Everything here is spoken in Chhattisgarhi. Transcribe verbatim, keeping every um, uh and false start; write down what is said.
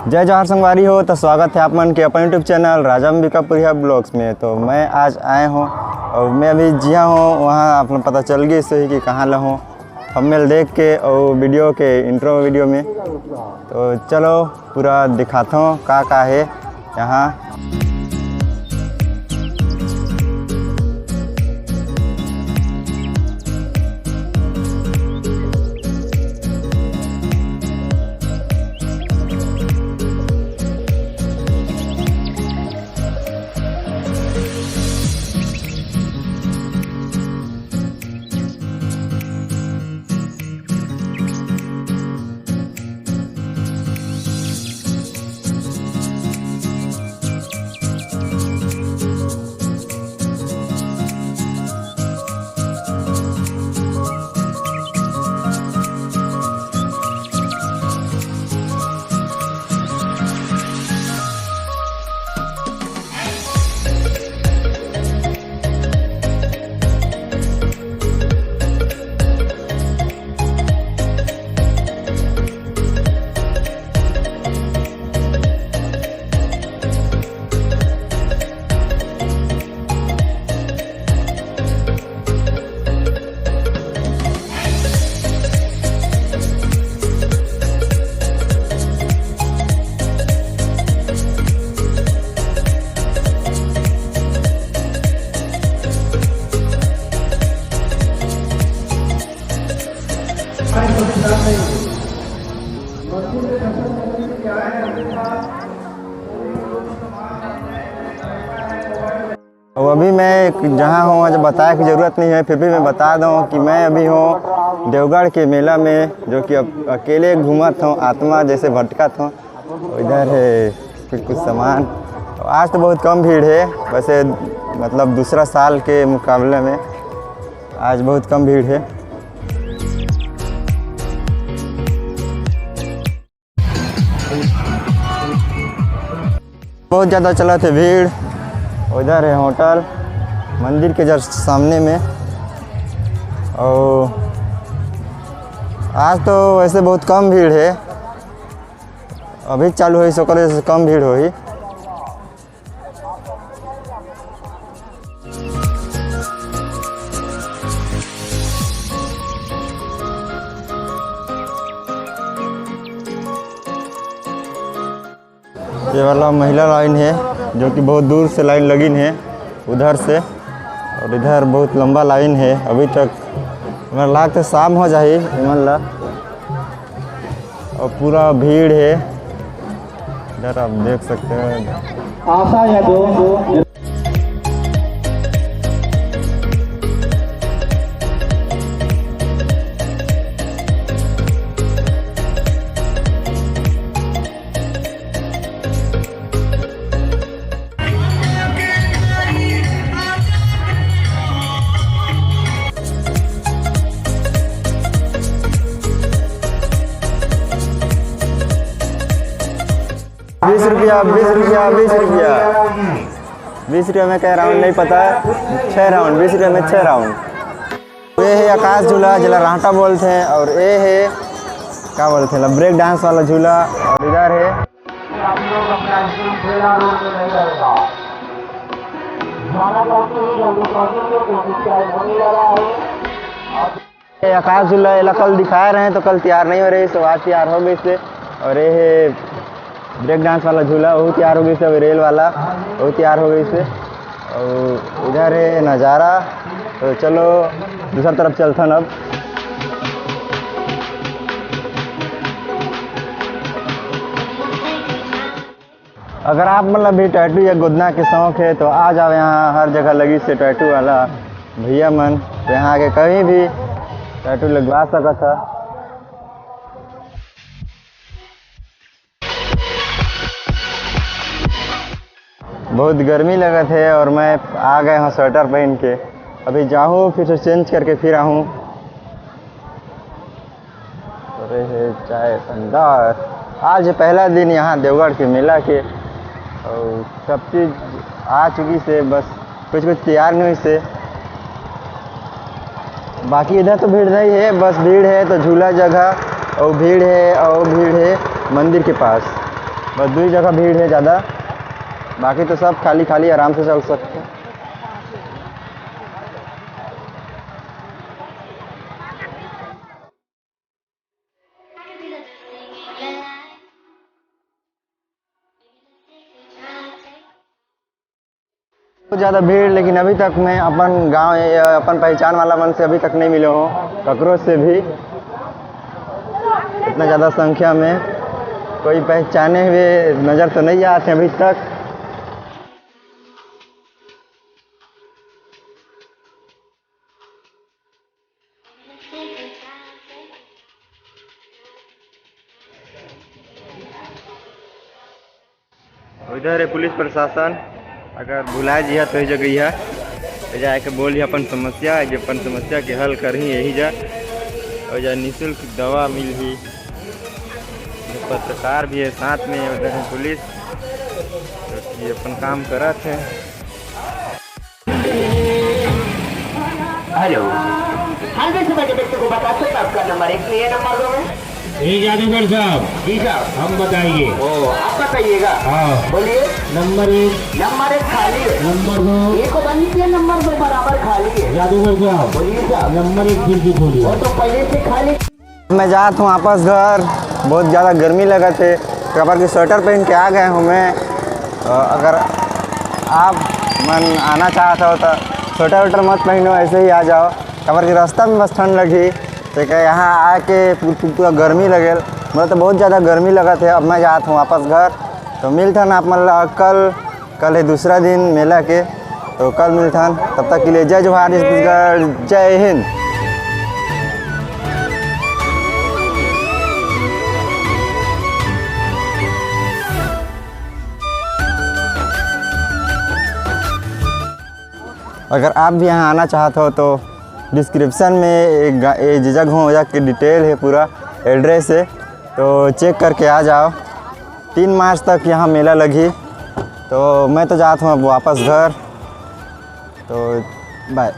जय जोहार संगवारी हो, तो स्वागत है आप मन के अपन YouTube चैनल राजा अंबिका पुरिया ब्लॉग्स में। तो मैं आज आए हूँ और मैं अभी जिया हूँ, वहाँ आप लोग पता चल गई सही कि कहाँ ला हूँ, थंबनेल देख के और वीडियो के इंट्रो वीडियो में। तो चलो पूरा दिखाता हूँ का का है यहाँ। अब अभी मैं एक जहाँ हूँ, आज बताए की ज़रूरत नहीं है, फिर भी मैं बता दूँ कि मैं अभी हूँ देवगढ़ के मेला में, जो कि अब अकेले घूमत हूँ, आत्मा जैसे भटकत हूँ। इधर है फिर कुछ सामान। आज तो बहुत कम भीड़ है वैसे, मतलब दूसरा साल के मुकाबले में आज बहुत कम भीड़ है। बहुत ज़्यादा चलत हे भीड़। उधर है होटल, मंदिर के जस्ट सामने में। और आज तो वैसे बहुत कम भीड़ है, अभी चालू होइस, ओकर वजह से कम भीड़ होही। ये वाला महिला लाइन है, जो कि बहुत दूर से लाइन लगिन है उधर से, और इधर बहुत लंबा लाइन है अभी तक। हमरा लागथे शाम हो जाही एमन ला, और पूरा भीड़ है इधर, आप देख सकते हैं। आशा या दो बीस रुपया, बीस रुपया, बीस रुपया। बीस रुपया में कै राउंड नहीं पता, छः राउंड, बीस रुपया में छः राउंड। ये है आकाश झूला, जेला रांटा बोलते हैं, और ये है, क्या बोलते हैं, ब्रेक डांस वाला झूला। और इधर है ये आकाश झूला, एला कल दिखाए रहे तो कल तैयार नहीं हो रही, तो आज तैयार हो गई से। और ये है ब्रेक डांस वाला झूला, वो तैयार हो गई से। अभी रेल वाला, वो तैयार हो गई से। और इधर है नज़ारा। तो चलो दूसरा तरफ चलथन अब। अगर आप मन ला भी टैटू या गोदना के शौक है तो आ जाओ यहाँ, हर जगह लगी से टैटू वाला भैया मन। तो यहाँ आके कहीं भी टैटू लगवा सकत है। बहुत गर्मी लगत है और मैं आ गए हूँ स्वेटर पहन के। अभी जाहूँ, फिर से चेंज करके फिर आहूँ। अरे हे, चाय शानदार। आज पहला दिन यहाँ देवगढ़ के मेला के, और सब चीज़ आ चुकी से, बस कुछ कुछ तैयार नहीं से। बाकी इधर तो भीड़ नहीं है, बस भीड़ है तो झूला जगह, और भीड़ है, और भीड़ है मंदिर के पास। बस दू ही जगह भीड़ है ज़्यादा, बाकी तो सब खाली खाली आराम से चल सकते हैं। बहुत ज़्यादा भीड़, लेकिन अभी तक मैं अपन गांव या अपन पहचान वाला मन से अभी तक नहीं मिले हूँ, ककरो से भी। इतना ज़्यादा संख्या में कोई पहचाने हुए नज़र तो नहीं आते अभी तक। उधर है पुलिस प्रशासन, अगर भुला जिया तो ये जगह है, तो जाके बोल ही अपन समस्या, जो अपन समस्या के हल करही यही जा, और जा निःशुल्क दवा मिलही। जो पत्रकार भी है साथ में, उधर है पुलिस, तो ये अपन काम करत है। हेलो, हाईवे से बैठे व्यक्ति को बता सकता आपका नंबर एक में या नंबर दो में? ए जादूगर साहब, जी साहब। हम बताएंगे। ओ, आप बताइएगा। हाँ। बोलिए। नंबर एक। नंबर एक खाली है। नंबर दो। एक और बंद किया, नंबर दो बराबर खाली है। जादूगर साहब, बोलिए साहब। नंबर एक खिड़की खोलिए। वो तो पहले से खाली। मैं जात हूँ वापस घर। बहुत ज़्यादा गर्मी लगत है, काबर कि स्वेटर पहन के आ गए हूँ मैं। अ, अगर आप मन आना चाहत हो तो स्वेटर वेटर मत पहनो, ऐसे ही आ जाओ, काबर कि रास्ता में बस ठंड लगी। तो क्या यहाँ आके पू-, पू-, पूरा गर्मी लगेल, मतलब तो बहुत ज़्यादा गर्मी लगत है। अब मैं जात हूँ वापस घर, तो मिलथन आप मन ला कल। कल है दूसरा दिन मेला के, तो कल मिलथन। तब तक के लिए जय जोहार, जय छत्तीसगढ़, जय हिंद। अगर आप भी यहाँ आना चाहत हो तो डिस्क्रिप्शन में एक गा-, ये जगह हो, जगह की डिटेल है, पूरा एड्रेस है, तो चेक करके आ जाओ। तीन मार्च तक यहाँ मेला लगी। तो मैं तो जात हूँ अब वापस घर, तो बाय।